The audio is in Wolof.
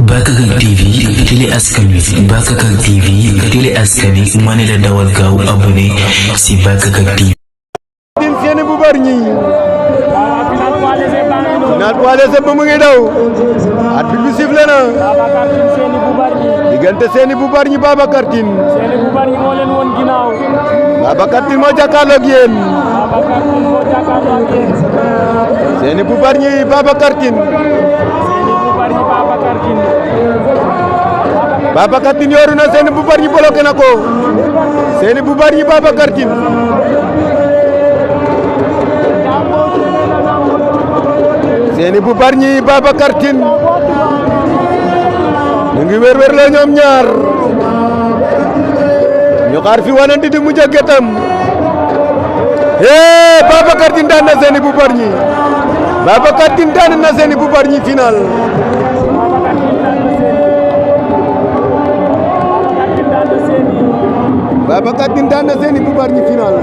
Bakakak TV télé askan wi Bakakak TV télé askan wi ma ne la dawal gaaw abonné si Bakakak TV. Seeni bu bari ñi final poids léger ba mu ngi daw arbitre bi sifflé na diggante Seeni bu bari ñi Babacar Tine moo leen woon ginnaaw Babacar Tine moo jàkkaarloo ak yéen Seeni bu bari ñi Babacar Tine Babacar Tine yoru na Seeni bu bari ñi bloqué na ko Seeni bu bari ñi Babacar Tine Seeni bu bari ñi Babacar Tine ñu ngi wér la ñoom ñaar ñu xaar fi wanante di mujj a gétam Babacar Tine daan na Seeni bu bari ñi Babacar Tine daan na Seeni bu bari ñi final Babacar Tine daan na Seeni bu bari ñi final